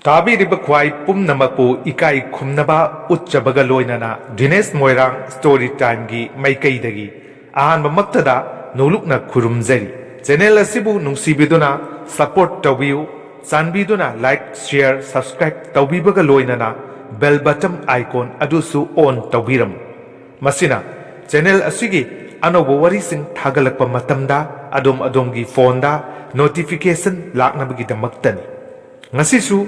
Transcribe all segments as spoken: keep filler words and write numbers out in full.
ꯇꯥꯕꯤꯔꯤꯕ ꯈ꯭ꯋꯥꯏ ꯄꯨꯝꯅꯃꯛꯄꯨ ꯏꯀꯥꯏ ꯈꯨꯝꯅꯕ ꯎꯠꯆꯕꯒ ꯂꯣꯏꯅꯅ ꯗꯤꯅꯦꯁ ꯃꯣꯏꯔꯥꯡ ꯁ꯭ꯇꯣꯔꯤ ꯇꯥꯏꯝꯒꯤ ꯃꯥꯏꯀꯩꯗꯒꯤ ꯑꯍꯥꯟꯕꯃꯛꯇꯗ ꯅꯣꯂꯨꯛꯅ ꯈꯨꯔꯨꯝꯖꯔꯤ꯫ ꯆꯦꯅꯦꯜ ꯑꯁꯤꯕꯨ ꯅꯨꯡꯁꯤꯕꯤꯗꯨꯅ ꯁꯄꯣꯔꯠ ꯇꯧꯕꯤꯌꯨ꯫ ꯆꯥꯟꯕꯤꯗꯨꯅ ꯂꯥꯏꯛ, ꯁꯤꯌꯔ, ꯁꯕꯁꯀ꯭ꯔꯥꯏꯕ ꯇꯧꯕꯤꯕꯒ ꯂꯣꯏꯅꯅ ꯕꯦꯜ ꯕꯇꯟ ꯑꯥꯏꯀꯣꯟ ꯑꯗꯨꯁꯨ ꯑꯣꯟ ꯇꯧꯕꯤꯔꯝꯃꯨ꯫ ꯃꯁꯤꯅ ꯆꯦꯅꯦꯜ ꯑꯁꯤꯒꯤ ꯑꯅꯧꯕ ꯋꯥꯔꯤꯁꯤꯡ ꯊꯥꯒꯠꯂꯛꯄ ꯃꯇꯝꯗ ꯑꯗꯣꯝ ꯑꯗꯣꯝꯒꯤ ꯐꯣꯟꯗ ꯅꯣꯇꯤꯐꯤꯀꯦꯁꯟ ꯂꯥꯛꯅꯕꯒꯤꯗꯃꯛꯇꯅꯤ꯫ ꯉꯁꯤꯁꯨ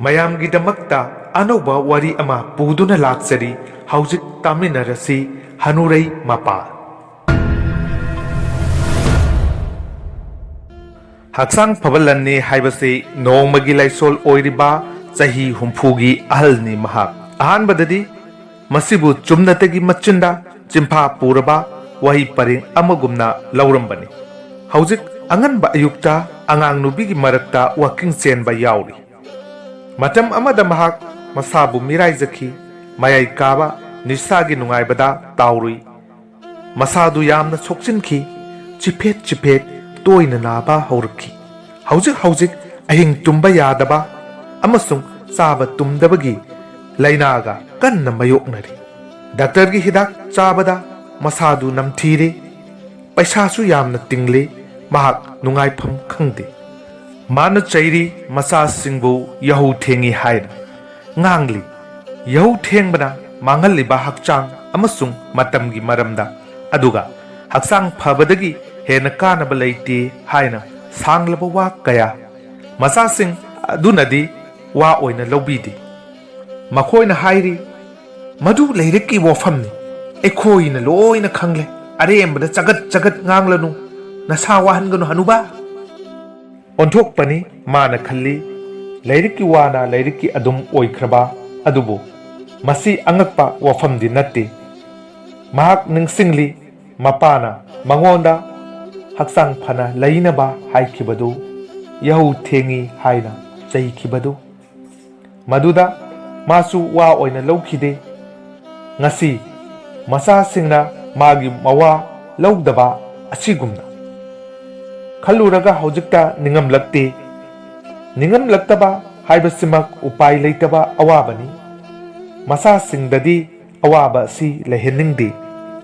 ꯃꯌꯥꯝꯒꯤꯗꯃꯛꯇ ꯑꯅꯧꯕ ꯋꯥꯔꯤ ꯑꯃ ꯄꯨꯗꯨꯅ ꯂꯥꯛꯆꯔꯤ꯫ ꯍꯧꯖꯤꯛ ꯇꯥꯃꯤꯟꯅꯔꯁꯤ ꯍꯅꯨꯔꯩ ꯃꯄꯥ꯫ ꯍꯛꯆꯥꯡ ꯐꯕ ꯂꯟꯅꯤ ꯍꯥꯏꯕꯁꯤ ꯅꯣꯡꯃꯒꯤ ꯂꯥꯏꯁꯣꯜ ꯑꯣꯏꯔꯤꯕ ꯆꯍꯤ ꯍꯨꯝꯐꯨꯒꯤ ꯑꯍꯜꯅꯤ ꯃꯍꯥꯛ꯫ ꯑꯍꯥꯟꯕꯗꯗꯤ ꯃꯁꯤꯕꯨ ꯆꯨꯝꯅꯇꯒꯤ ꯃꯆꯤꯟꯗ ꯆꯤꯟꯐꯥ ꯄꯨꯔꯕ ꯋꯥꯍꯩ ꯄꯔꯦꯡ ꯑꯃꯒꯨꯝꯅ ꯂꯧꯔꯝꯕꯅꯤ꯫ ꯍꯧꯖꯤꯛ ꯑꯉꯟꯕ ꯑꯌꯨꯛꯇ ꯑꯉꯥꯡ ꯅꯨꯄꯤꯒꯤ ꯃꯔꯛꯇ ꯋꯥꯀꯤꯡ ꯆꯦꯟꯕ ꯌꯥꯎꯔꯤ꯫ ꯃꯇꯝ ꯑꯃꯗ ꯃꯍꯥꯛ ꯃꯁꯥꯕꯨ ꯃꯤꯔꯥꯏꯖꯈꯤ, ꯃꯌꯥꯏ ꯀꯥꯕ ꯅꯤꯁꯥꯒꯤ ꯅꯨꯡꯉꯥꯏꯕꯗ ꯇꯥꯎꯔꯨꯏ꯫ ꯃꯁꯥꯗꯨ ꯌꯥꯝꯅ ꯁꯣꯛꯆꯤꯟꯈꯤ, ꯆꯤꯐꯦꯠ ꯆꯤꯐꯦꯠ ꯇꯣꯏꯅ ꯅꯥꯕ ꯍꯧꯔꯛꯈꯤ꯫ ꯍꯧꯖꯤꯛ ꯍꯧꯖꯤꯛ ꯑꯍꯤꯡ ꯇꯨꯝꯕ ꯌꯥꯗꯕ ꯑꯃꯁꯨꯡ ꯆꯥꯕ ꯇꯨꯝꯗꯕꯒꯤ ꯂꯥꯏꯅꯥꯒ ꯀꯟꯅ ꯃꯥꯌꯣꯛꯅꯔꯤ꯫ ꯗꯥꯛꯇꯔꯒꯤ ꯍꯤꯗꯥꯛ ꯆꯥꯕꯗ ꯃꯁꯥꯗꯨ ꯅꯝꯊꯤꯔꯦ, ꯄꯩꯁꯥꯁꯨ ꯌꯥꯝꯅ ꯇꯤꯡꯂꯦ, ꯃꯍꯥꯛ ꯅꯨꯡꯉꯥꯏꯐꯝ ꯈꯪꯗꯦ꯫ ꯃꯥꯅ ꯆꯩꯔꯤ ꯃꯆꯥꯁꯤꯡꯕꯨ ꯌꯥꯍꯧ ꯊꯦꯡꯏ ꯍꯥꯏꯅ꯫ ꯉꯥꯡꯂꯤ꯫ ꯌꯥꯍꯧ ꯊꯦꯡꯕꯅ ꯃꯥꯡꯍꯜꯂꯤꯕ ꯍꯛꯆꯥꯡ ꯑꯃꯁꯨꯡ ꯃꯇꯝꯒꯤ ꯃꯔꯝꯗ, ꯑꯗꯨꯒ ꯍꯛꯆꯥꯡ ꯐꯕꯗꯒꯤ ꯍꯦꯟꯅ ꯀꯥꯟꯅꯕ ꯂꯩꯇꯦ ꯍꯥꯏꯅ ꯁꯥꯡꯂꯕ ꯋꯥ ꯀꯌꯥ꯫ ꯃꯆꯥꯁꯤꯡ ꯑꯗꯨꯅꯗꯤ ꯋꯥ ꯑꯣꯏꯅ ꯂꯧꯕꯤꯗꯦ꯫ ꯃꯈꯣꯏꯅ ꯍꯥꯏꯔꯤ, "ꯃꯗꯨ ꯂꯥꯏꯔꯤꯛꯀꯤ ꯋꯥꯐꯝꯅꯤ꯫ ꯑꯩꯈꯣꯏꯅ ꯂꯣꯏꯅ ꯈꯪꯂꯦ꯫ ꯑꯔꯦꯝꯕꯗ ꯆꯒꯠ ꯆꯒꯠ ꯉꯥꯡꯂꯅꯨ꯫ ꯅꯁꯥ ꯋꯥꯍꯟꯒꯅꯨ, ꯍꯅꯨꯕꯥ"꯫ ꯑꯣꯟꯊꯣꯛꯄꯅꯤ ꯃꯥꯅ ꯈꯜꯂꯤ꯫ ꯂꯥꯏꯔꯤꯛꯀꯤ ꯋꯥꯅ ꯂꯥꯏꯔꯤꯛꯀꯤ ꯑꯗꯨꯝ ꯑꯣꯏꯈ꯭ꯔꯕ ꯑꯗꯨꯕꯨ ꯃꯁꯤ ꯑꯉꯛꯄ ꯋꯥꯐꯝꯗꯤ ꯅꯠꯇꯦ꯫ ꯃꯍꯥꯛ ꯅꯤꯡꯁꯤꯡꯂꯤ, ꯃꯄꯥꯅ ꯃꯉꯣꯟꯗ ꯍꯛꯆꯥꯡ ꯐꯅ ꯂꯩꯅꯕ ꯍꯥꯏꯈꯤꯕꯗꯨ, ꯌꯥꯍꯧ ꯊꯦꯡꯏ ꯍꯥꯏꯅ ꯆꯩꯈꯤꯕꯗꯨ꯫ ꯃꯗꯨꯗ ꯃꯥꯁꯨ ꯋꯥ ꯑꯣꯏꯅ ꯂꯧꯈꯤꯗꯦ꯫ ꯉꯁꯤ ꯃꯆꯥꯁꯤꯡꯅ ꯃꯥꯒꯤ ꯃꯋꯥ ꯂꯧꯗꯕ ꯑꯁꯤꯒꯨꯝꯅ꯫ ꯈꯜꯂꯨꯔꯒ ꯍꯧꯖꯤꯛꯇ ꯅꯤꯡꯉꯝꯂꯛꯇꯦ꯫ ꯅꯤꯡꯉꯝꯂꯛꯇꯕ ꯍꯥꯏꯕꯁꯤꯃꯛ ꯎꯄꯥꯏ ꯂꯩꯇꯕ ꯑꯋꯥꯕꯅꯤ꯫ ꯃꯆꯥꯁꯤꯡꯗꯗꯤ ꯑꯋꯥꯕ ꯑꯁꯤ ꯂꯩꯍꯟꯅꯤꯡꯗꯦ꯫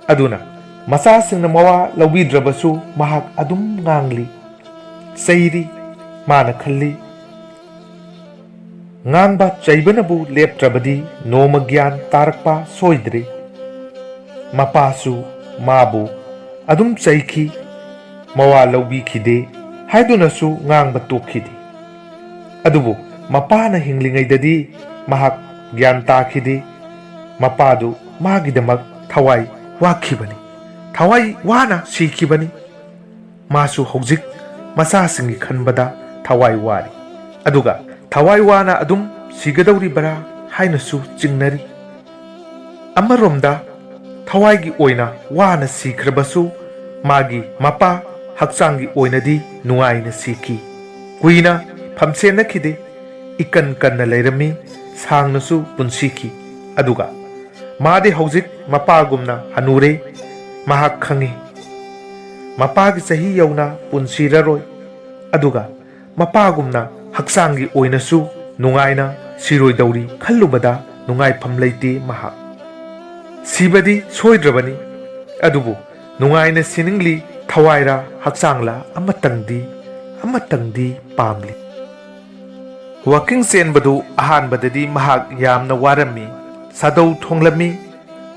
ꯑꯗꯨꯅ ꯃꯆꯥꯁꯤꯡꯅ ꯃꯋꯥ ꯂꯧꯕꯤꯗ꯭ꯔꯕꯁꯨ ꯃꯍꯥꯛ ꯑꯗꯨꯝ ꯉꯥꯡꯂꯤ, ꯆꯩꯔꯤ꯫ ꯃꯥꯅ ꯈꯜꯂꯤ, "ꯉꯥꯡꯕ ꯆꯩꯕꯅꯕꯨ ꯂꯦꯞꯇ꯭ꯔꯕꯗꯤ ꯅꯣꯡꯃ ꯒ꯭ꯌꯥꯟ ꯇꯥꯔꯛꯄ ꯁꯣꯏꯗ꯭ꯔꯦ"꯫ ꯃꯄꯥꯁꯨ ꯃꯥꯕꯨ ꯑꯗꯨꯝ ꯆꯩꯈꯤ, ꯃꯋꯥ ꯂꯧꯕꯤꯈꯤꯗꯦ ꯍꯥꯏꯗꯨꯅꯁꯨ ꯉꯥꯡꯕ ꯇꯣꯛꯈꯤꯗꯦ꯫ ꯑꯗꯨꯕꯨ ꯃꯄꯥꯅ ꯍꯤꯡꯂꯤꯉꯩꯗꯗꯤ ꯃꯍꯥꯛ ꯒ꯭ꯌꯥꯟ ꯇꯥꯈꯤꯗꯦ꯫ ꯃꯄꯥꯗꯨ ꯃꯥꯒꯤꯗꯃꯛ ꯊꯋꯥꯏ ꯋꯥꯈꯤꯕꯅꯤ, ꯊꯋꯥꯏ ꯋꯥꯅ ꯁꯤꯈꯤꯕꯅꯤ꯫ ꯃꯥꯁꯨ ꯍꯧꯖꯤꯛ ꯃꯆꯥꯁꯤꯡꯒꯤ ꯈꯟꯕꯗ ꯊꯋꯥꯏ ꯋꯥꯔꯤ꯫ ꯑꯗꯨꯒ ꯊꯋꯥꯏ ꯋꯥꯅ ꯑꯗꯨꯝ ꯁꯤꯒꯗꯧꯔꯤꯕꯔꯥ ꯍꯥꯏꯅꯁꯨ ꯆꯤꯡꯅꯔꯤ꯫ ꯑꯃꯔꯣꯝꯗ ꯊꯋꯥꯏꯒꯤ ꯑꯣꯏꯅ ꯋꯥꯅ ꯁꯤꯈ꯭ꯔꯕꯁꯨ ꯃꯥꯒꯤ ꯃꯄꯥ ꯍꯛꯆꯥꯡꯒꯤ ꯑꯣꯏꯅꯗꯤ ꯅꯨꯡꯉꯥꯏꯅ ꯁꯤꯈꯤ꯫ ꯀꯨꯏꯅ ꯐꯝꯁꯦꯟꯅꯈꯤꯗꯦ꯫ ꯏꯀꯟ ꯀꯟꯅ ꯂꯩꯔꯝꯃꯤ, ꯁꯥꯡꯅꯁꯨ ꯄꯨꯟꯁꯤꯈꯤ꯫ ꯑꯗꯨꯒ ꯃꯥꯗꯤ ꯍꯧꯖꯤꯛ ꯃꯄꯥꯒꯨꯝꯅ ꯍꯅꯨꯔꯦ꯫ ꯃꯍꯥꯛ ꯈꯪꯏ, ꯃꯄꯥꯒꯤ ꯆꯍꯤ ꯌꯧꯅ ꯄꯨꯟꯁꯤꯔꯔꯣꯏ꯫ ꯑꯗꯨꯒ ꯃꯄꯥꯒꯨꯝꯅ ꯍꯛꯆꯥꯡꯒꯤ ꯑꯣꯏꯅꯁꯨ ꯅꯨꯡꯉꯥꯏꯅ ꯁꯤꯔꯣꯏꯗꯧꯔꯤ ꯈꯜꯂꯨꯕꯗ ꯅꯨꯡꯉꯥꯏꯐꯝ ꯂꯩꯇꯦ ꯃꯍꯥꯛ꯫ ꯁꯤꯕꯗꯤ ꯁꯣꯏꯗ꯭ꯔꯕꯅꯤ, ꯑꯗꯨꯕꯨ ꯅꯨꯡꯉꯥꯏꯅ ꯁꯤꯅꯤꯡꯂꯤ꯫ ꯊꯋꯥꯏꯔ ꯍꯛꯆꯥꯡꯂ ꯑꯃꯇꯪꯗꯤ, ꯑꯃꯇꯪꯗꯤ ꯄꯥꯝꯂꯤ꯫ ꯋꯥꯀꯤꯡ ꯆꯦꯟꯕꯗꯨ ꯑꯍꯥꯟꯕꯗꯗꯤ ꯃꯍꯥꯛ ꯌꯥꯝꯅ ꯋꯥꯔꯝꯃꯤ꯫ ꯁꯥꯗꯧ ꯊꯣꯡꯂꯝꯃꯤ꯫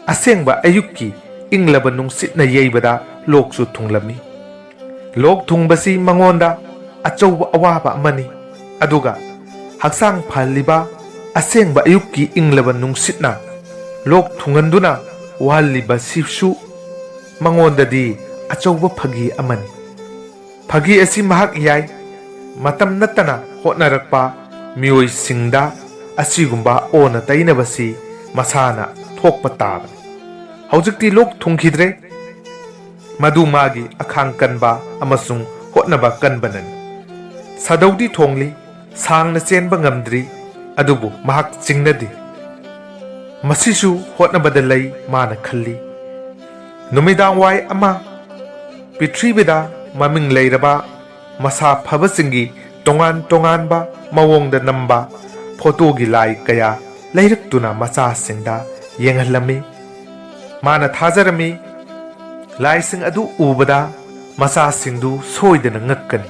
ꯑꯁꯦꯡꯕ ꯑꯌꯨꯛꯀꯤ ꯏꯪꯂꯕ ꯅꯨꯡꯁꯤꯠꯅ ꯌꯩꯕꯗ ꯂꯣꯛꯁꯨ ꯊꯨꯡꯂꯝꯃꯤ꯫ ꯂꯣꯛ ꯊꯨꯡꯕꯁꯤ ꯃꯉꯣꯟꯗ ꯑꯆꯧꯕ ꯑꯋꯥꯕ ꯑꯃꯅꯤ꯫ ꯑꯗꯨꯒ ꯍꯛꯆꯥꯡ ꯐꯍꯜꯂꯤꯕ ꯑꯁꯦꯡꯕ ꯑꯌꯨꯛꯀꯤ ꯏꯪꯂꯕ ꯅꯨꯡꯁꯤꯠꯅ ꯂꯣꯛ ꯊꯨꯡꯍꯟꯗꯨꯅ ꯋꯥꯍꯜꯂꯤꯕꯁꯤꯁꯨ ꯃꯉꯣꯟꯗꯗꯤ ꯑꯆꯧꯕ ꯐꯥꯒꯤ ꯑꯃꯅꯤ꯫ ꯐꯥꯒꯤ ꯑꯁꯤ ꯃꯍꯥꯛ ꯌꯥꯏ꯫ ꯃꯇꯝ ꯅꯠꯇꯅ ꯍꯣꯠꯅꯔꯛꯄ ꯃꯤꯑꯣꯏꯁꯤꯡꯗ ꯑꯁꯤꯒꯨꯝꯕ ꯑꯣꯟꯅ ꯇꯩꯅꯕꯁꯤ ꯃꯁꯥꯅ ꯊꯣꯛꯄ ꯇꯥꯕꯅꯤ꯫ ꯍꯧꯖꯤꯛꯇꯤ ꯂꯣꯛ ꯊꯨꯡꯈꯤꯗ꯭ꯔꯦ꯫ ꯃꯗꯨ ꯃꯥꯒꯤ ꯑꯈꯥꯡ ꯀꯟꯕ ꯑꯃꯁꯨꯡ ꯍꯣꯠꯅꯕ ꯀꯟꯕꯅꯅꯤ꯫ ꯁꯥꯗꯧꯗꯤ ꯊꯣꯡꯂꯤ, ꯁꯥꯡꯅ ꯆꯦꯟꯕ ꯉꯝꯗ꯭ꯔꯤ, ꯑꯗꯨꯕꯨ ꯃꯍꯥꯛ ꯆꯤꯡꯅꯗꯦ꯫ ꯃꯁꯤꯁꯨ ꯍꯣꯠꯅꯕꯗ ꯂꯩ, ꯃꯥꯅ ꯈꯜꯂꯤ꯫ ꯅꯨꯃꯤꯗꯥꯡ ꯋꯥꯏ ꯑꯃ ꯄ꯭ꯔꯤꯊꯤꯕꯤꯗ ꯃꯃꯤꯡ ꯂꯩꯔꯕ ꯃꯁꯥ ꯐꯕꯁꯤꯡꯒꯤ ꯇꯣꯉꯥꯟ ꯇꯣꯉꯥꯟꯕ ꯃꯑꯣꯡꯗ ꯅꯝꯕ ꯐꯣꯇꯣꯒꯤ ꯂꯥꯏ ꯀꯌꯥ ꯂꯩꯔꯛꯇꯨꯅ ꯃꯆꯥꯁꯤꯡꯗ ꯌꯦꯡꯍꯜꯂꯝꯃꯤ꯫ ꯃꯥꯅ ꯊꯥꯖꯔꯝꯃꯤ, ꯂꯥꯏꯁꯤꯡ ꯑꯗꯨ ꯎꯕꯗ ꯃꯆꯥꯁꯤꯡꯗꯨ ꯁꯣꯏꯗꯅ ꯉꯛꯀꯅꯤ꯫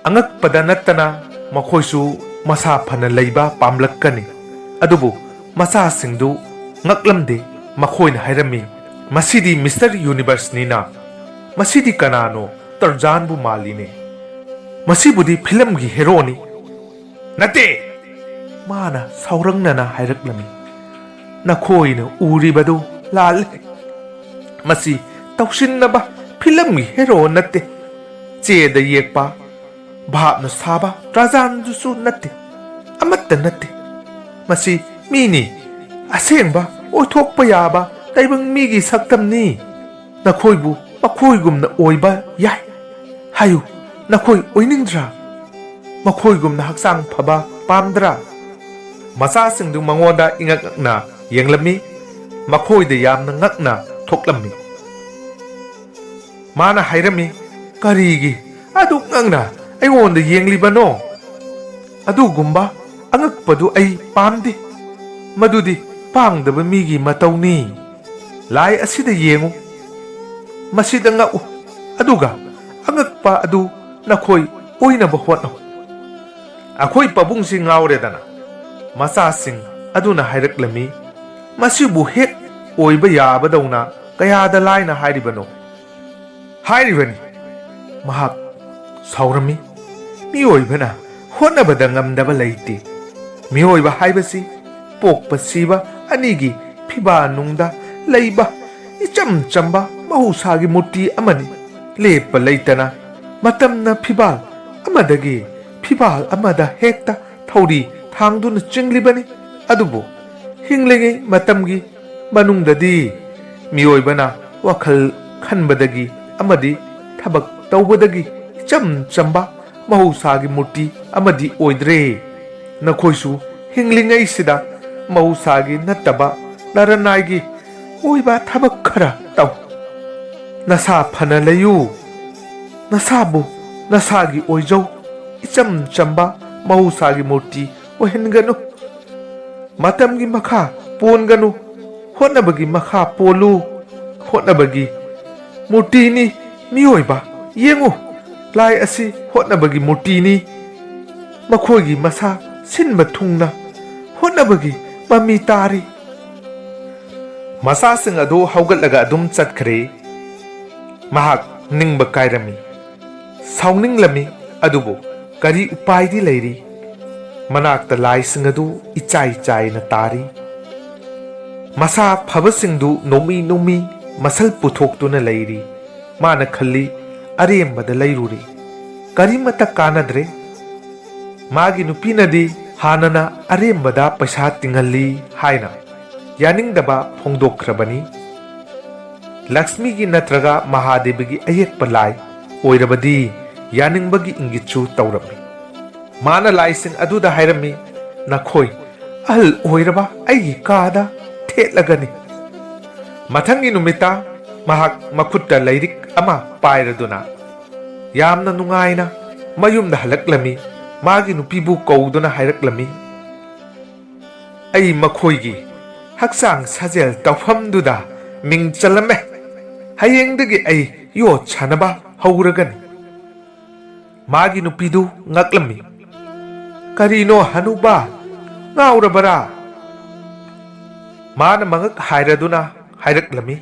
ꯑꯉꯛꯄꯗ ꯅꯠꯇꯅ ꯃꯈꯣꯏꯁꯨ ꯃꯁꯥ ꯐꯅ ꯂꯩꯕ ꯄꯥꯝꯂꯛꯀꯅꯤ꯫ ꯑꯗꯨꯕꯨ ꯃꯆꯥꯁꯤꯡꯗꯨ ꯉꯛꯂꯝꯗꯦ꯫ ꯃꯈꯣꯏꯅ ꯍꯥꯏꯔꯝꯃꯤ, "ꯃꯁꯤꯗꯤ ꯃꯤꯁꯇꯔ ꯌꯨꯅꯤꯚꯔꯁꯅꯤꯅ꯫ ꯃꯁꯤꯗꯤ ꯀꯅꯥꯅꯣ? ꯇꯔꯖꯥꯟꯕꯨ ꯃꯥꯜꯂꯤꯅꯦ꯫ ꯃꯁꯤꯕꯨꯗꯤ ꯐꯤꯂꯝꯒꯤ ꯍꯦꯔꯣꯅꯤ꯫" "ꯅꯠꯇꯦ!" ꯃꯥꯅ ꯁꯥꯎꯔꯪꯅꯅ ꯍꯥꯏꯔꯛꯂꯝꯃꯤ꯫ "ꯅꯈꯣꯏꯅ ꯎꯔꯤꯕꯗꯨ ꯂꯥꯜꯂꯦ꯫ ꯃꯁꯤ ꯇꯧꯁꯤꯟꯅꯕ ꯐꯤꯂꯝꯒꯤ ꯍꯦꯔꯣ ꯅꯠꯇꯦ꯫ ꯆꯦꯗ ꯌꯦꯛꯄ, ꯚꯥꯞꯅ ꯁꯥꯕ ꯇꯔꯖꯥꯟꯗꯨꯁꯨ ꯅꯠꯇꯦ꯫ ꯑꯃꯠꯇ ꯅꯠꯇꯦ꯫ ꯃꯁꯤ ꯃꯤꯅꯤ꯫ ꯑꯁꯦꯡꯕ ꯑꯣꯏꯊꯣꯛꯄ ꯌꯥꯕ ꯇꯥꯏꯕꯪ ꯃꯤꯒꯤ ꯁꯛꯇꯝꯅꯤ꯫ ꯅꯈꯣꯏꯕꯨ ꯃꯈꯣꯏꯒꯨꯝꯅ ꯑꯣꯏꯕ ꯌꯥꯏ꯫ ꯍꯥꯏꯌꯨ, ꯅꯈꯣꯏ ꯑꯣꯏꯅꯤꯡꯗ꯭ꯔꯥ? ꯃꯈꯣꯏꯒꯨꯝꯅ ꯍꯛꯆꯥꯡ ꯐꯕ ꯄꯥꯝꯗ꯭ꯔꯥ?" ꯃꯆꯥꯁꯤꯡꯗꯨ ꯃꯉꯣꯟꯗ ꯏꯉꯛ ꯉꯛꯅ ꯌꯦꯡꯂꯝꯃꯤ꯫ ꯃꯈꯣꯏꯗ ꯌꯥꯝꯅ ꯉꯛꯅ ꯊꯣꯛꯂꯝꯃꯤ꯫ ꯃꯥꯅ ꯍꯥꯏꯔꯝꯃꯤ, "ꯀꯔꯤꯒꯤ ꯑꯗꯨꯛ ꯉꯛꯅ ꯑꯩꯉꯣꯟꯗ ꯌꯦꯡꯂꯤꯕꯅꯣ? ꯑꯗꯨꯒꯨꯝꯕ ꯑꯉꯛꯄꯗꯨ ꯑꯩ ꯄꯥꯝꯗꯦ꯫ ꯃꯗꯨꯗꯤ ꯄꯥꯡꯗꯕ ꯃꯤꯒꯤ ꯃꯇꯧꯅꯤ꯫ ꯂꯥꯏ ꯑꯁꯤꯗ ꯌꯦꯡꯉꯨ, ꯃꯁꯤꯗ ꯉꯛꯎ, ꯑꯗꯨꯒ ꯑꯉꯛꯄ ꯑꯗꯨ ꯅꯈꯣꯏ ꯑꯣꯏꯅꯕ ꯍꯣꯠꯅꯧ꯫" "ꯑꯩꯈꯣꯏ ꯄꯥꯕꯨꯡꯁꯤ ꯉꯥꯎꯔꯦꯗꯅ꯫" ꯃꯆꯥꯁꯤꯡ ꯑꯗꯨꯅ ꯍꯥꯏꯔꯛꯂꯝꯃꯤ꯫ "ꯃꯁꯤꯕꯨ ꯍꯦꯛ ꯑꯣꯏꯕ ꯌꯥꯕꯗꯧꯅ ꯀꯌꯥꯗ ꯂꯥꯏꯅ ꯍꯥꯏꯔꯤꯕꯅꯣ?" "ꯍꯥꯏꯔꯤꯕꯅꯤ꯫" ꯃꯍꯥꯛ ꯁꯥꯎꯔꯝꯃꯤ꯫ "ꯃꯤꯑꯣꯏꯕꯅ ꯍꯣꯠꯅꯕꯗ ꯉꯝꯗꯕ ꯂꯩꯇꯦ꯫ ꯃꯤꯑꯣꯏꯕ ꯍꯥꯏꯕꯁꯤ ꯄꯣꯛꯄ ꯁꯤꯕ ꯑꯅꯤꯒꯤ ꯐꯤꯕꯥꯜꯅꯨꯡꯗ ꯂꯩꯕ ꯏꯆꯝ ꯆꯝꯕ ꯃꯍꯧꯁꯥꯒꯤ ꯃꯨꯔꯇꯤ ꯑꯃꯅꯤ꯫ ꯂꯦꯞꯄ ꯂꯩꯇꯅ ꯃꯇꯝꯅ ꯐꯤꯕꯥꯜ ꯑꯃꯗꯒꯤ ꯐꯤꯕꯥꯜ ꯑꯃꯗ ꯍꯦꯛꯇ ꯊꯧꯔꯤ ꯊꯥꯡꯗꯨꯅ ꯆꯤꯡꯂꯤꯕꯅꯤ꯫ ꯑꯗꯨꯕꯨ ꯍꯤꯡꯂꯤꯉꯩ ꯃꯇꯝꯒꯤ ꯃꯅꯨꯡꯗꯗꯤ ꯃꯤꯑꯣꯏꯕꯅ ꯋꯥꯈꯜ ꯈꯟꯕꯗꯒꯤ ꯑꯃꯗꯤ ꯊꯕꯛ ꯇꯧꯕꯗꯒꯤ ꯏꯆꯝ ꯆꯝꯕ ꯃꯍꯧꯁꯥꯒꯤ ꯃꯨꯔꯇꯤ ꯑꯃꯗꯤ ꯑꯣꯏꯗ꯭ꯔꯦ꯫ ꯅꯈꯣꯏꯁꯨ ꯍꯤꯡꯂꯤꯉꯩꯁꯤꯗ ꯃꯍꯧꯁꯥꯒꯤ ꯅꯠꯇꯕ ꯅꯔꯅꯥꯏꯒꯤ ꯑꯣꯏꯕ ꯊꯕꯛ ꯈꯔ ꯇꯧ꯫ ꯅꯁꯥ ꯐꯅ ꯂꯩꯌꯨ꯫ ꯅꯁꯥꯕꯨ ꯅꯁꯥꯒꯤ ꯑꯣꯏꯖꯧ꯫ ꯏꯆꯝ ꯆꯝꯕ ꯃꯍꯧꯁꯥꯒꯤ ꯃꯨꯔꯇꯤ ꯑꯣꯏꯍꯟꯒꯅꯨ꯫ ꯃꯇꯝꯒꯤ ꯃꯈꯥ ꯄꯣꯟꯒꯅꯨ, ꯍꯣꯠꯅꯕꯒꯤ ꯃꯈꯥ ꯄꯣꯜꯂꯨ꯫ ꯍꯣꯠꯅꯕꯒꯤ ꯃꯨꯔꯇꯤꯅꯤ ꯃꯤꯑꯣꯏꯕ꯫ ꯌꯦꯡꯉꯨ, ꯂꯥꯏ ꯑꯁꯤ ꯍꯣꯠꯅꯕꯒꯤ ꯃꯨꯔꯇꯤꯅꯤ꯫ ꯃꯈꯣꯏꯒꯤ ꯃꯁꯥ ꯁꯤꯟꯕ ꯊꯨꯡꯅ ꯍꯣꯠꯅꯕꯒꯤ ꯃꯃꯤ ꯇꯥꯔꯤ꯫ ꯃꯆꯥꯁꯤꯡ ꯑꯗꯨ ꯍꯧꯒꯠꯂꯒ ꯑꯗꯨꯝ ꯆꯠꯈ꯭ꯔꯦ꯫ ꯃꯍꯥꯛ ꯅꯤꯡꯕ ꯀꯥꯏꯔꯝꯃꯤ, ꯁꯥꯎꯅꯤꯡꯂꯝꯃꯤ, ꯑꯗꯨꯕꯨ ꯀꯔꯤ ꯎꯄꯥꯏꯗꯤ ꯂꯩꯔꯤ? ꯃꯅꯥꯛꯇ ꯂꯥꯏꯁꯤꯡ ꯑꯗꯨ ꯏꯆꯥꯏ ꯆꯥꯏꯅ ꯇꯥꯔꯤ꯫ ꯃꯁꯥ ꯐꯕꯁꯤꯡꯗꯨ ꯅꯣꯡꯃꯤ ꯅꯣꯡꯃꯤ ꯃꯁꯜ ꯄꯨꯊꯣꯛꯇꯨꯅ ꯂꯩꯔꯤ꯫ ꯃꯥꯅ ꯈꯜꯂꯤ, "ꯑꯔꯦꯝꯕꯗ ꯂꯩꯔꯨꯔꯦ, ꯀꯔꯤꯃꯠꯇ ꯀꯥꯟꯅꯗ꯭ꯔꯦ"꯫ ꯃꯥꯒꯤ ꯅꯨꯄꯤꯅꯗꯤ ꯍꯥꯟꯅꯅ ꯑꯔꯦꯝꯕꯗ ꯄꯩꯁꯥ ꯇꯤꯡꯍꯜꯂꯤ ꯍꯥꯏꯅ ꯌꯥꯅꯤꯡꯗꯕ ꯐꯣꯡꯗꯣꯛꯈ꯭ꯔꯕꯅꯤ꯫ ꯂꯛꯁꯃꯤꯒꯤ ꯅꯠꯇ꯭ꯔꯒ ꯃꯍꯥꯗꯦꯕꯒꯤ ꯑꯌꯦꯛꯄ ꯂꯥꯏ ꯑꯣꯏꯔꯕꯗꯤ ꯌꯥꯅꯤꯡꯕꯒꯤ ꯏꯪꯒꯤꯠꯁꯨ ꯇꯧꯔꯝꯃꯤ꯫ ꯃꯥꯅ ꯂꯥꯏꯁꯤꯡ ꯑꯗꯨꯗ ꯍꯥꯏꯔꯝꯃꯤ, "ꯅꯈꯣꯏ ꯑꯍꯜ ꯑꯣꯏꯔꯕ ꯑꯩꯒꯤ ꯀꯥꯗ ꯊꯦꯠꯂꯒꯅꯤ"꯫ ꯃꯊꯪꯒꯤ ꯅꯨꯃꯤꯠꯇ ꯃꯍꯥꯛ ꯃꯈꯨꯠꯇ ꯂꯥꯏꯔꯤꯛ ꯑꯃ ꯄꯥꯏꯔꯗꯨꯅ ꯌꯥꯝꯅ ꯅꯨꯡꯉꯥꯏꯅ ꯃꯌꯨꯝꯗ ꯍꯜꯂꯛꯂꯝꯃꯤ꯫ ꯃꯥꯒꯤ ꯅꯨꯄꯤꯕꯨ ꯀꯧꯗꯨꯅ ꯍꯥꯏꯔꯛꯂꯝꯃꯤ, "ꯑꯩ ꯃꯈꯣꯏꯒꯤ ꯍꯛꯆꯥꯡ ꯁꯥꯖꯦꯜ ꯇꯧꯐꯝꯗꯨꯗ ꯃꯤꯡ ꯆꯜꯂꯝꯃꯦ꯫ ꯍꯌꯦꯡꯗꯒꯤ ꯑꯩ ꯌꯣꯠ ꯁꯥꯟꯅꯕ ꯍꯧꯔꯒꯅꯤ"꯫ ꯃꯥꯒꯤ ꯅꯨꯄꯤꯗꯨ ꯉꯛꯂꯝꯃꯤ꯫ "ꯀꯔꯤꯅꯣ ꯍꯅꯨꯕ, ꯉꯥꯎꯔꯕꯔꯥ?" ꯃꯥꯅ ꯃꯉꯛ ꯍꯥꯏꯔꯗꯨꯅ ꯍꯥꯏꯔꯛꯂꯝꯃꯤ,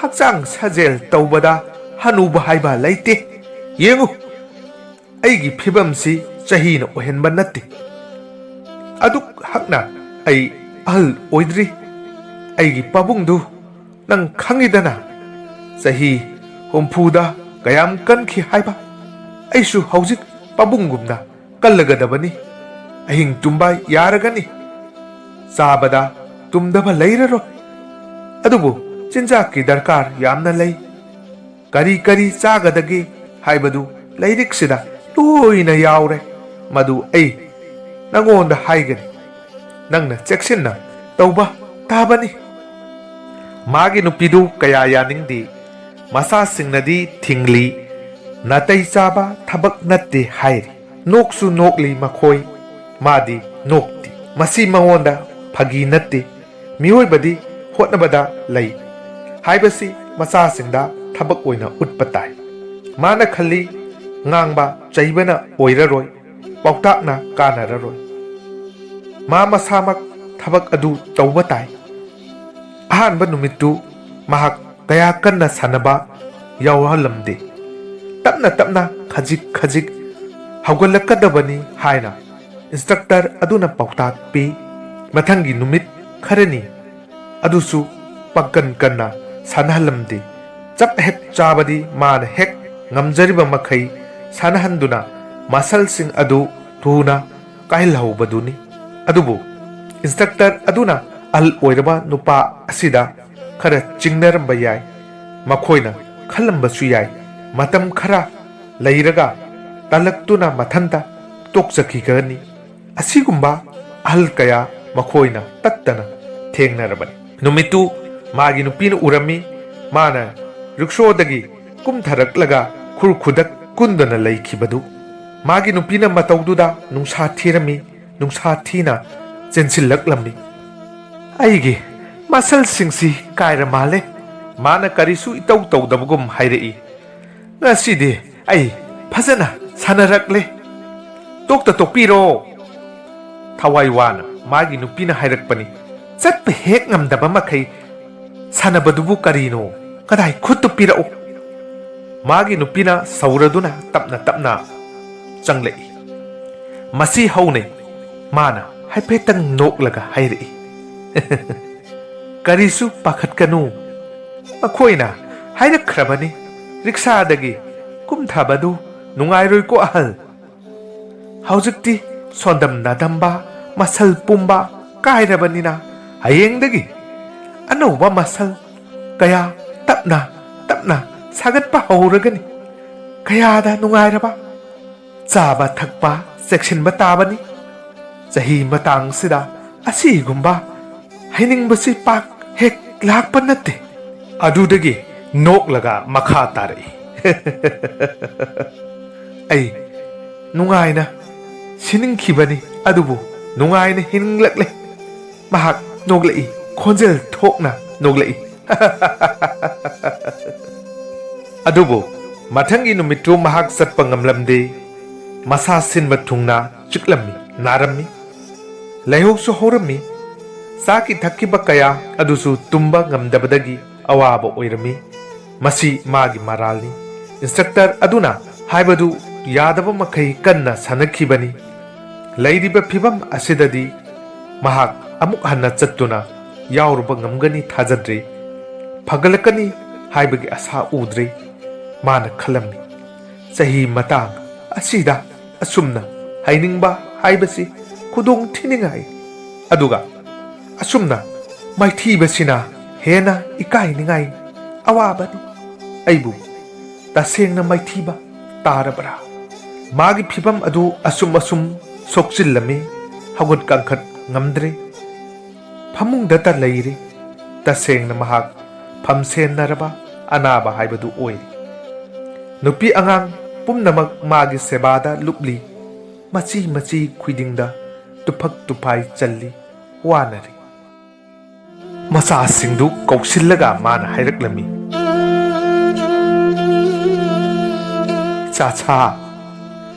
"ꯍꯛꯆꯥꯡ ꯁꯥꯖꯦꯜ ꯇꯧꯕꯗ ꯍꯅꯨꯕ ꯍꯥꯏꯕ ꯂꯩꯇꯦ꯫ ꯌꯦꯡꯉꯨ, ꯑꯩꯒꯤ ꯐꯤꯕꯝꯁꯤ ꯆꯍꯤꯅ ꯑꯣꯏꯍꯟꯕ ꯅꯠꯇꯦ꯫ ꯑꯗꯨꯛ ꯍꯛꯅ ꯑꯩ ꯑꯍꯜ ꯑꯣꯏꯗ꯭ꯔꯤ꯫ ꯑꯩꯒꯤ ꯄꯥꯕꯨꯡꯗꯨ ꯅꯪ ꯈꯪꯉꯤꯗꯅ, ꯆꯍꯤ ꯍꯨꯝꯐꯨꯗ ꯀꯌꯥꯝ ꯀꯟꯈꯤ ꯍꯥꯏꯕ꯫ ꯑꯩꯁꯨ ꯍꯧꯖꯤꯛ ꯄꯥꯕꯨꯡꯒꯨꯝꯅ ꯀꯜꯂꯒꯗꯕꯅꯤ꯫ ꯑꯍꯤꯡ ꯇꯨꯝꯕ ꯌꯥꯔꯒꯅꯤ, ꯆꯥꯕꯗ ꯇꯨꯝꯗꯕ ꯂꯩꯔꯔꯣꯏ꯫ ꯑꯗꯨꯕꯨ ꯆꯤꯟꯖꯥꯛꯀꯤ ꯗꯔꯀꯥꯔ ꯌꯥꯝꯅ ꯂꯩ꯫ ꯀꯔꯤ ꯀꯔꯤ ꯆꯥꯒꯗꯒꯦ ꯍꯥꯏꯕꯗꯨ ꯂꯥꯏꯔꯤꯛꯁꯤꯗ ꯂꯣꯏꯅ ꯌꯥꯎꯔꯦ꯫ ꯃꯗꯨ ꯑꯩ ꯅꯉꯣꯟꯗ ꯍꯥꯏꯒꯅꯤ꯫ ꯅꯪꯅ ꯆꯦꯛꯁꯤꯟꯅ ꯇꯧꯕ ꯇꯥꯕꯅꯤ"꯫ ꯃꯥꯒꯤ ꯅꯨꯄꯤꯗꯨ ꯀꯌꯥ ꯌꯥꯅꯤꯡꯗꯦ꯫ ꯃꯆꯥꯁꯤꯡꯅꯗꯤ ꯊꯤꯡꯂꯤ꯫ ꯅꯥꯇꯩ ꯆꯥꯕ ꯊꯕꯛ ꯅꯠꯇꯦ ꯍꯥꯏꯔꯤ꯫ ꯅꯣꯛꯁꯨ ꯅꯣꯛꯂꯤ ꯃꯈꯣꯏ, ꯃꯥꯗꯤ ꯅꯣꯛꯇꯦ꯫ ꯃꯁꯤ ꯃꯉꯣꯟꯗ ꯐꯥꯒꯤ ꯅꯠꯇꯦ꯫ ꯃꯤꯑꯣꯏꯕꯗꯤ ꯍꯣꯠꯅꯕꯗ ꯂꯩ ꯍꯥꯏꯕꯁꯤ ꯃꯆꯥꯁꯤꯡꯗ ꯊꯕꯛ ꯑꯣꯏꯅ ꯎꯠꯄ ꯇꯥꯏ꯫ ꯃꯥꯅ ꯈꯜꯂꯤ, ꯉꯥꯡꯕ ꯆꯩꯕꯅ ꯑꯣꯏꯔꯔꯣꯏ, ꯄꯥꯎꯇꯥꯛꯅ ꯀꯥꯟꯅꯔꯔꯣꯏ꯫ ꯃꯥ ꯃꯁꯥꯃꯛ ꯊꯕꯛ ꯑꯗꯨ ꯇꯧꯕ ꯇꯥꯏ꯫ ꯑꯍꯥꯟꯕ ꯅꯨꯃꯤꯠꯇꯨ ꯃꯍꯥꯛ ꯀꯌꯥ ꯀꯟꯅ ꯁꯥꯟꯅꯕ ꯌꯥꯎꯍꯜꯂꯝꯗꯦ꯫ ꯇꯞꯅ ꯇꯞꯅ, ꯈꯖꯤꯛ ꯈꯖꯤꯛ ꯍꯧꯒꯠꯂꯛꯀꯗꯕꯅꯤ ꯍꯥꯏꯅ ꯏꯟꯁꯇ꯭ꯔꯛꯇꯔ ꯑꯗꯨꯅ ꯄꯥꯎꯇꯥꯛ ꯄꯤ꯫ ꯃꯊꯪꯒꯤ ꯅꯨꯃꯤꯠ ꯈꯔꯅꯤ ꯑꯗꯨꯁꯨ ꯄꯥꯡꯀꯟ ꯀꯟꯅ ꯁꯥꯟꯅꯍꯜꯂꯝꯗꯦ꯫ ꯆꯞ ꯍꯦꯛ ꯆꯥꯕꯗꯤ ꯃꯥꯅ ꯍꯦꯛ ꯉꯝꯖꯔꯤꯕ ꯃꯈꯩ ꯁꯥꯟꯅꯍꯟꯗꯨꯅ ꯃꯁꯜꯁꯤꯡ ꯑꯗꯨ ꯊꯨꯅ ꯀꯥꯏꯍꯜꯍꯧꯕꯗꯨꯅꯤ꯫ ꯑꯗꯨꯕꯨ ꯏꯟꯁꯇ꯭ꯔꯛꯇꯔ ꯑꯗꯨꯅ ꯑꯍꯜ ꯑꯣꯏꯔꯕ ꯅꯨꯄꯥ ꯑꯁꯤꯗ ꯈꯔ ꯆꯤꯡꯅꯔꯝꯕ ꯌꯥꯏ꯫ ꯃꯈꯣꯏꯅ ꯈꯜꯂꯝꯕꯁꯨ ꯌꯥꯏ, ꯃꯇꯝ ꯈꯔ ꯂꯩꯔꯒ ꯇꯜꯂꯛꯇꯨꯅ ꯃꯊꯟꯇ ꯇꯣꯛꯆꯈꯤꯒꯅꯤ꯫ ꯑꯁꯤꯒꯨꯝꯕ ꯑꯍꯜ ꯀꯌꯥ ꯃꯈꯣꯏꯅ ꯇꯠꯇꯅ ꯊꯦꯡꯅꯔꯕꯅꯤ꯫ ꯅꯨꯃꯤꯠꯇꯨ ꯃꯥꯒꯤ ꯅꯨꯄꯤꯅ ꯎꯔꯝꯃꯤ꯫ ꯃꯥꯅ ꯔꯤꯛꯁꯣꯗꯒꯤ ꯀꯨꯝꯊꯔꯛꯂꯒ ꯈꯨꯔ ꯈꯨꯗꯛ ꯀꯨꯟꯗꯅ ꯂꯩꯈꯤꯕꯗꯨ꯫ ꯃꯥꯒꯤ ꯅꯨꯄꯤꯅ ꯃꯇꯧꯗꯨꯗ ꯅꯨꯡꯁꯥ ꯊꯤꯔꯝꯃꯤ, ꯅꯨꯡꯁꯥ ꯊꯤꯅ ꯆꯦꯟꯁꯤꯜꯂꯛꯂꯝꯃꯤ꯫ "ꯑꯩꯒꯤ ꯃꯁꯜꯁꯤꯡꯁꯤ ꯀꯥꯏꯔ ꯃꯥꯜꯂꯦ," ꯃꯥꯅ ꯀꯔꯤꯁꯨ ꯏꯇꯧ ꯇꯧꯗꯕꯒꯨꯝ ꯍꯥꯏꯔꯛꯏ꯫ "ꯉꯁꯤꯗꯤ ꯑꯩ ꯐꯖꯅ ꯁꯥꯟꯅꯔꯛꯂꯦ꯫ ꯇꯣꯛꯇ ꯇꯣꯛꯄꯤꯔꯣ," ꯊꯋꯥꯏ ꯋꯥꯅ ꯃꯥꯒꯤ ꯅꯨꯄꯤꯅ ꯍꯥꯏꯔꯛꯄꯅꯤ꯫ "ꯆꯠꯄ ꯍꯦꯛ ꯉꯝꯗꯕ ꯃꯈꯩ ꯁꯥꯟꯅꯕꯗꯨꯕꯨ ꯀꯔꯤꯅꯣ? ꯀꯗꯥꯏ ꯈꯨꯠꯇꯨ ꯄꯤꯔꯛꯎ?" ꯃꯥꯒꯤ ꯅꯨꯄꯤꯅ ꯁꯧꯔꯗꯨꯅ ꯇꯞꯅ ꯇꯞꯅ ꯆꯪꯂꯛꯏ꯫ "ꯃꯁꯤ ꯍꯧꯅꯩ," ꯃꯥꯅ ꯍꯥꯏꯐꯦꯠꯇꯪ ꯅꯣꯛꯂꯒ ꯍꯥꯏꯔꯛꯏ꯫ "ꯀꯔꯤꯁꯨ ꯄꯥꯈꯠꯀꯅꯨ꯫ ꯃꯈꯣꯏꯅ ꯍꯥꯏꯔꯛꯈ꯭ꯔꯕꯅꯤ, ꯔꯤꯛꯁꯥꯗꯒꯤ ꯀꯨꯝꯊꯕꯗꯨ ꯅꯨꯡꯉꯥꯏꯔꯣꯏꯀꯣ ꯑꯍꯜ꯫ ꯍꯧꯖꯤꯛꯇꯤ ꯁꯣꯟꯗꯝ ꯅꯥꯗꯝꯕ, ꯃꯁꯜ ꯄꯨꯝꯕ ꯀꯥꯏꯔꯕꯅꯤꯅ ꯍꯌꯦꯡꯗꯒꯤ ꯑꯅꯧꯕ ꯃꯁꯜ ꯀꯌꯥ ꯇꯞꯅ ꯇꯞꯅ ꯁꯥꯒꯠꯄ ꯍꯧꯔꯒꯅꯤ꯫ ꯀꯌꯥꯗ ꯅꯨꯡꯉꯥꯏꯔꯕ꯫ ꯆꯥꯕ ꯊꯛꯄ ꯆꯦꯛꯁꯤꯟꯕ ꯇꯥꯕꯅꯤ꯫ ꯆꯍꯤ ꯃꯇꯥꯡꯁꯤꯗ ꯑꯁꯤꯒꯨꯝꯕ ꯍꯩꯅꯤꯡꯕꯁꯤ ꯄꯥꯛ ꯍꯦꯛ ꯂꯥꯛꯄ ꯅꯠꯇꯦ꯫" ꯑꯗꯨꯗꯒꯤ ꯅꯣꯛꯂꯒ ꯃꯈꯥ ꯇꯥꯔꯛꯏ꯫ ꯑꯩ ꯅꯨꯡꯉꯥꯏꯅ ꯁꯤꯅꯤꯡꯈꯤꯕꯅꯤ, ꯑꯗꯨꯕꯨ ꯅꯨꯡꯉꯥꯏꯅ ꯍꯤꯡꯂꯛꯂꯦ꯫ ꯃꯍꯥꯛ ꯅꯣꯛꯂꯛꯏ, ꯈꯣꯟꯖꯦꯜ ꯊꯣꯛꯅ ꯅꯣꯛꯂꯛꯏ꯫ ꯑꯗꯨꯕꯨ ꯃꯊꯪꯒꯤ ꯅꯨꯃꯤꯠꯇꯨ ꯃꯍꯥꯛ ꯆꯠꯄ ꯉꯝꯂꯝꯗꯦ꯫ ꯃꯁꯥ ꯁꯤꯟꯕ ꯊꯨꯡꯅ ꯆꯤꯛꯂꯝꯃꯤ, ꯅꯥꯔꯝꯃꯤ꯫ ꯂꯥꯏꯍꯧꯁꯨ ꯍꯧꯔꯝꯃꯤ꯫ ꯆꯥꯈꯤ ꯊꯛꯈꯤꯕ ꯀꯌꯥ ꯑꯗꯨꯁꯨ ꯇꯨꯝꯕ ꯉꯝꯗꯕꯗꯒꯤ ꯑꯋꯥꯕ ꯑꯣꯏꯔꯝꯃꯤ꯫ ꯃꯁꯤ ꯃꯥꯒꯤ ꯃꯔꯥꯜꯅꯤ꯫ ꯏꯟꯁꯇ꯭ꯔꯛꯇꯔ ꯑꯗꯨꯅ ꯍꯥꯏꯕꯗꯨ ꯌꯥꯗꯕ ꯃꯈꯩ ꯀꯟꯅ ꯁꯥꯟꯅꯈꯤꯕꯅꯤ꯫ ꯂꯩꯔꯤꯕ ꯐꯤꯚꯝ ꯑꯁꯤꯗꯗꯤ ꯃꯍꯥꯛ ꯑꯃꯨꯛ ꯍꯟꯅ ꯆꯠꯇꯨꯅ ꯌꯥꯎꯔꯨꯕ ꯉꯝꯒꯅꯤ ꯊꯥꯖꯗ꯭ꯔꯦ꯫ ꯐꯒꯠꯂꯛꯀꯅꯤ ꯍꯥꯏꯕꯒꯤ ꯑꯁꯥ ꯎꯗ꯭ꯔꯦ꯫ ꯃꯥꯅ ꯈꯜꯂꯝꯃꯤ, "ꯆꯍꯤ ꯃꯇꯥꯡ ꯑꯁꯤꯗ ꯑꯁꯨꯝꯅ ꯍꯩꯅꯤꯡꯕ ꯍꯥꯏꯕꯁꯤ ꯈꯨꯗꯣꯡ ꯊꯤꯅꯤꯡꯉꯥꯏ, ꯑꯗꯨꯒ ꯑꯁꯨꯝꯅ ꯃꯥꯏꯊꯤꯕꯁꯤꯅ ꯍꯦꯟꯅ ꯏꯀꯥꯏꯅꯤꯡꯉꯥꯏ ꯑꯋꯥꯕꯅꯤ꯫ ꯑꯩꯕꯨ ꯇꯁꯦꯡꯅ ꯃꯥꯏꯊꯤꯕ ꯇꯥꯔꯕ꯭ꯔꯥ?" ꯃꯥꯒꯤ ꯐꯤꯚꯝ ꯑꯗꯨ ꯑꯁꯨꯝ ꯑꯁꯨꯝ ꯁꯣꯛꯆꯤꯜꯂꯝꯃꯤ꯫ ꯍꯧꯒꯠ ꯀꯥꯡꯈꯠ ꯉꯝꯗ꯭ꯔꯦ꯫ ꯐꯃꯨꯡꯗꯇ ꯂꯩꯔꯤ꯫ ꯇꯁꯦꯡꯅ ꯃꯍꯥꯛ ꯐꯝꯁꯦꯟꯅꯔꯕ ꯑꯅꯥꯕ ꯍꯥꯏꯕꯗꯨ ꯑꯣꯏꯔꯤ꯫ ꯅꯨꯄꯤ ꯑꯉꯥꯡ ꯄꯨꯝꯅꯃꯛ ꯃꯥꯒꯤ ꯁꯦꯕꯥꯗ ꯂꯨꯞꯂꯤ꯫ ꯃꯆꯤ ꯃꯆꯤ ꯈꯨꯗꯤꯡꯗ ꯇꯨꯐꯛ ꯇꯨꯐꯥꯏ ꯆꯜꯂꯤ, ꯋꯥꯅꯔꯤ꯫ ꯃꯆꯥꯁꯤꯡꯗꯨ ꯀꯧꯁꯤꯜꯂꯒ ꯃꯥꯅ ꯍꯥꯏꯔꯛꯂꯝꯃꯤ, "ꯆꯥꯆꯥ,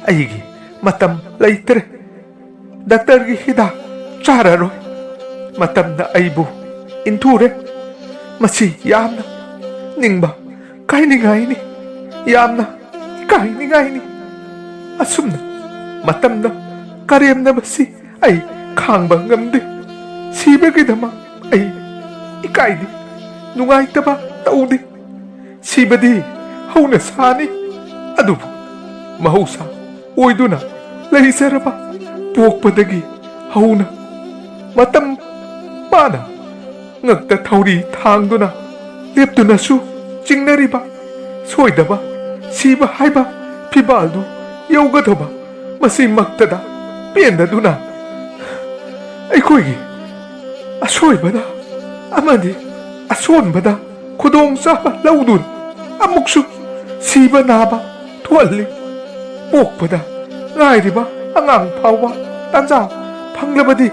ꯑꯩꯒꯤ ꯃꯇꯝ ꯂꯩꯇ꯭ꯔꯦ꯫ ꯗꯥꯛꯇꯔꯒꯤ ꯍꯤꯗꯥꯛ ꯆꯥꯔꯔꯣꯏ꯫ ꯃꯇꯝꯅ ꯑꯩꯕꯨ ꯏꯟꯊꯨꯔꯦ꯫ ꯃꯁꯤ ꯌꯥꯝꯅ ꯅꯤꯡꯕ ꯀꯥꯏꯅꯤꯡꯉꯥꯏꯅꯤ, ꯌꯥꯝꯅ ꯏꯀꯥꯏꯅꯤꯡꯉꯥꯏꯅꯤ꯫ ꯑꯁꯨꯝꯅ ꯃꯇꯝꯅ ꯀꯔꯦꯝꯅꯕꯁꯤ ꯑꯩ ꯈꯥꯡꯕ ꯉꯝꯗꯦ꯫ ꯁꯤꯕꯒꯤꯗꯃꯛ ꯑꯩ ꯏꯀꯥꯏꯗꯦ, ꯅꯨꯡꯉꯥꯏꯇꯕ ꯇꯧꯗꯦ꯫ ꯁꯤꯕꯗꯤ ꯍꯧꯅ ꯁꯥꯅꯤ, ꯑꯗꯨꯕꯨ ꯃꯍꯧꯁꯥ ꯑꯣꯏꯗꯨꯅ ꯂꯩꯖꯔꯕ ꯄꯣꯛꯄꯗꯒꯤ ꯍꯧꯅ ꯃꯇꯝ ꯃꯥꯅ ꯉꯛꯇ ꯊꯧꯔꯤ ꯊꯥꯡꯗꯨꯅ ꯂꯦꯞꯇꯨꯅꯁꯨ ꯆꯤꯡꯅꯔꯤꯕ ꯁꯣꯏꯗꯕ ꯁꯤꯕ ꯍꯥꯏꯕ ꯐꯤꯕꯥꯜꯗꯨ ꯌꯧꯒꯗꯕ ꯃꯁꯤꯃꯛꯇꯗ ꯄꯦꯟꯗꯗꯨꯅ ꯑꯩꯈꯣꯏꯒꯤ ꯑꯁꯣꯏꯕꯗ ꯑꯃꯗꯤ ꯑꯁꯣꯟꯕꯗ ꯈꯨꯗꯣꯡꯆꯥꯕ ꯂꯧꯗꯨꯅ ꯑꯃꯨꯛꯁꯨ ꯁꯤꯕ ꯅꯥꯕ ꯊꯣꯛꯍꯜꯂꯤ꯫ ꯄꯣꯛꯄꯗ ꯉꯥꯏꯔꯤꯕ ꯑꯉꯥꯡ ꯐꯥꯎꯕ ꯇꯥꯟꯖꯥ ꯐꯪꯂꯕꯗꯤ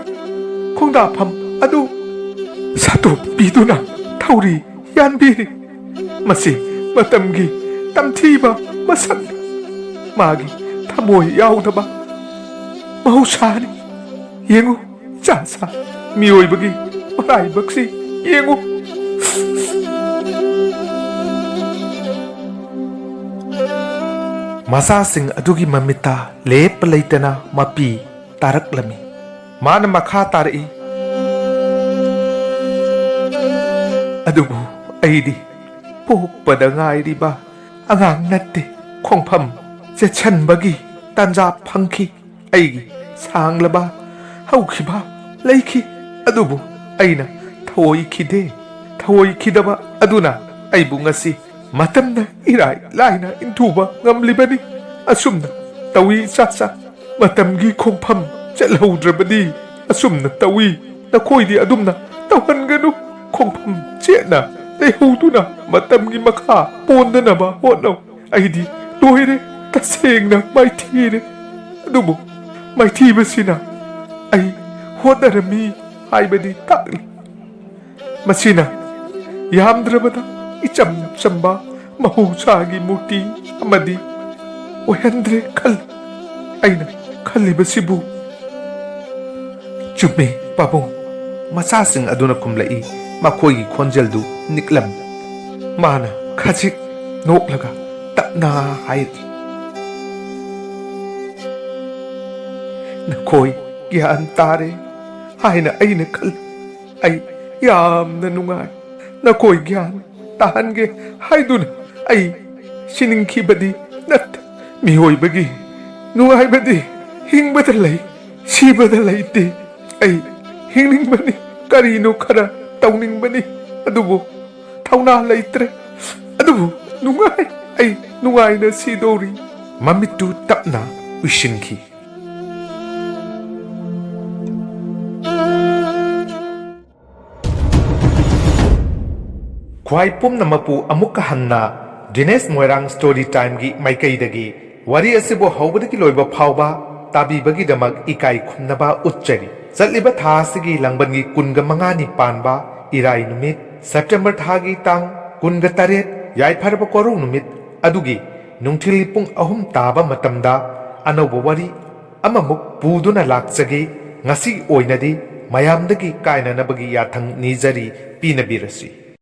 ꯈꯣꯡꯗꯥꯐꯝ ꯑꯗꯨ ꯁꯠꯇꯣꯛꯄꯤꯗꯨꯅ ꯊꯧꯔꯤ ꯌꯥꯟꯕꯤꯔꯤ꯫ ꯃꯁꯤ ꯃꯇꯝꯒꯤ ꯇꯝꯊꯤꯕ ꯃꯁꯛꯅꯤ꯫ ꯃꯥꯒꯤ ꯊꯃꯣꯏ ꯌꯥꯎꯗꯕ ꯃꯍꯧꯁꯥꯅꯤ꯫ ꯌꯦꯡꯉꯨ, ꯏꯆꯥ ꯁꯥ ꯃꯤꯑꯣꯏꯕꯒꯤ ꯃꯔꯥꯏꯕꯛꯁꯤ ꯌꯦꯡꯉꯨ꯫ ꯃꯆꯥꯁꯤꯡ ꯑꯗꯨꯒꯤ ꯃꯃꯤꯠꯇ ꯂꯦꯞꯄ ꯂꯩꯇꯅ ꯃꯄꯤ ꯇꯥꯔꯛꯂꯝꯃꯤ꯫ ꯃꯥꯅ ꯃꯈꯥ ꯇꯥꯔꯛꯏ, "ꯑꯗꯨꯕꯨ ꯑꯩꯗꯤ ꯄꯣꯛꯄꯗ ꯉꯥꯏꯔꯤꯕ ꯑꯉꯥꯡ ꯅꯠꯇꯦ꯫ ꯈꯣꯡꯐꯝ ꯆꯦꯠꯁꯟꯕꯒꯤ ꯇꯥꯟꯖꯥ ꯐꯪꯈꯤ꯫ ꯑꯩꯒꯤ ꯁꯥꯡꯂꯕ ꯍꯧꯈꯤꯕ ꯂꯩꯈꯤ, ꯑꯗꯨꯕꯨ ꯑꯩꯅ ꯊꯧꯑꯣꯏꯈꯤꯗꯦ꯫ ꯊꯧꯑꯣꯏꯈꯤꯗꯕ ꯑꯗꯨꯅ ꯑꯩꯕꯨ ꯉꯁꯤ ꯃꯇꯝꯅ ꯏꯔꯥꯏ ꯂꯥꯏꯅ ꯏꯟꯊꯨꯕ ꯉꯝꯂꯤꯕꯅꯤ꯫ ꯑꯁꯨꯝꯅ ꯇꯧꯏ ꯏꯆꯥ ꯁꯥ꯫ ꯃꯇꯝꯒꯤ ꯈꯣꯡꯐꯝ ꯆꯠꯍꯧꯗ꯭ꯔꯕꯗꯤ ꯑꯁꯨꯝꯅ ꯇꯧꯏ꯫ ꯅꯈꯣꯏꯗꯤ ꯑꯗꯨꯝꯅ ꯇꯧꯍꯟꯒꯅꯨ꯫ ꯈꯣꯡꯐꯝ ꯆꯦꯠꯅ ꯂꯩꯍꯧꯗꯨꯅ ꯃꯇꯝꯒꯤ ꯃꯈꯥ ꯄꯣꯟꯗꯅꯕ ꯍꯣꯠꯅꯧ꯫ ꯑꯩꯗꯤ ꯂꯣꯏꯔꯦ, ꯇꯁꯦꯡꯅ ꯃꯥꯏꯊꯤꯔꯦ꯫ ꯑꯗꯨꯕꯨ ꯃꯥꯏꯊꯤꯕꯁꯤꯅ ꯑꯩ ꯍꯣꯠꯅꯔꯝꯃꯤ ꯍꯥꯏꯕꯗꯤ ꯇꯥꯛꯂꯤ꯫ ꯃꯁꯤꯅ ꯌꯥꯝꯗ꯭ꯔꯕꯗ ꯏꯆꯝ ꯆꯝꯕ ꯃꯍꯧꯁꯥꯒꯤ ꯃꯨꯔꯇꯤ ꯑꯃꯗꯤ ꯑꯣꯏꯍꯟꯗ꯭ꯔꯦ ꯈꯜꯂꯤ꯫ ꯑꯩꯅ ꯈꯜꯂꯤꯕꯁꯤꯕꯨ" "ꯆꯨꯝꯃꯤ, ꯄꯥꯕꯨꯡ", ꯃꯆꯥꯁꯤꯡ ꯑꯗꯨꯅ ꯈꯨꯝꯂꯛꯏ, ꯃꯈꯣꯏꯒꯤ ꯈꯣꯟꯖꯦꯜꯗꯨ ꯅꯤꯛꯂꯝꯃꯤ꯫ ꯃꯥꯅ ꯈꯖꯤꯛ ꯅꯣꯛꯂꯒ ꯇꯞꯅ ꯍꯥꯏꯔꯛꯏ, "ꯅꯈꯣꯏ ꯒ꯭ꯌꯥꯟ ꯇꯥꯔꯦ ꯍꯥꯏꯅ ꯑꯩꯅ ꯈꯜꯂꯤ꯫ ꯑꯩ ꯌꯥꯝꯅ ꯅꯨꯡꯉꯥꯏ꯫ ꯅꯈꯣꯏ ꯒ꯭ꯌꯥꯟ ꯇꯥꯍꯟꯒꯦ ꯍꯥꯏꯗꯨꯅ ꯑꯩ ꯁꯤꯅꯤꯡꯈꯤꯕꯗꯤ ꯅꯠꯇꯦ꯫ ꯃꯤꯑꯣꯏꯕꯒꯤ ꯅꯨꯡꯉꯥꯏꯕꯗꯤ ꯍꯤꯡꯕꯗ ꯂꯩ, ꯁꯤꯕꯗ ꯂꯩꯇꯦ꯫ ꯑꯩ ꯍꯤꯡꯅꯤꯡꯕꯅꯤ, ꯀꯔꯤꯅꯣ ꯈꯔ ꯇꯧꯅꯤꯡꯕꯅꯤ, ꯑꯗꯨꯕꯨ ꯊꯧꯅꯥ ꯂꯩꯇ꯭ꯔꯦ꯫ ꯑꯗꯨꯕꯨ ꯅꯨꯡꯉꯥꯏ, ꯑꯩ ꯅꯨꯡꯉꯥꯏꯅ ꯁꯤꯗꯧꯔꯤ꯫" ꯃꯃꯤꯠꯇꯨ ꯇꯞꯅ ꯎꯏꯁꯤꯟꯈꯤ꯫ ꯈ꯭ꯋꯥꯏ ꯄꯨꯝꯅꯃꯛꯄꯨ ꯑꯃꯨꯛꯀ ꯍꯟꯅ ꯗꯤꯅꯦꯁ ꯃꯣꯏꯔꯥꯡ ꯁ꯭ꯇꯣꯔꯤ ꯇꯥꯏꯝꯒꯤ ꯃꯥꯏꯀꯩꯗꯒꯤ ꯋꯥꯔꯤ ꯑꯁꯤꯕꯨ ꯍꯧꯕꯗꯒꯤ ꯂꯣꯏꯕ ꯐꯥꯎꯕ ꯇꯥꯕꯤꯕꯒꯤꯗꯃꯛ ꯏꯀꯥꯏ ꯈꯨꯝꯅꯕ ꯎꯠꯆꯔꯤ꯫ ꯆꯠꯂꯤꯕ ꯊꯥ ꯑꯁꯤꯒꯤ ꯂꯥꯡꯕꯟꯒꯤ ꯀꯨꯟꯒ ꯃꯉꯥꯅꯤ ꯄꯥꯟꯕ ꯏꯔꯥꯏ ꯅꯨꯃꯤꯠ, ꯁꯦꯞꯇꯦꯝꯕꯔ ꯊꯥꯒꯤ ꯇꯥꯡ ꯀꯨꯟꯒ ꯇꯔꯦꯠ, ꯌꯥꯏꯐꯔꯕ ꯀꯣꯔꯧ ꯅꯨꯃꯤꯠ ꯑꯗꯨꯒꯤ ꯅꯨꯡꯊꯤꯜꯒꯤ ꯄꯨꯡ ꯑꯍꯨꯝ ꯇꯥꯕ ꯃꯇꯝꯗ ꯑꯅꯧꯕ ꯋꯥꯔꯤ ꯑꯃꯃꯨꯛ ꯄꯨꯗꯨꯅ ꯂꯥꯛꯆꯒꯦ꯫ ꯉꯁꯤꯒꯤ ꯑꯣꯏꯅꯗꯤ ꯃꯌꯥꯝꯗꯒꯤ ꯀꯥꯏꯅꯅꯕꯒꯤ ꯌꯥꯊꯪ ꯅꯤꯖꯔꯤ, ꯄꯤꯅꯕꯤꯔꯁꯤ꯫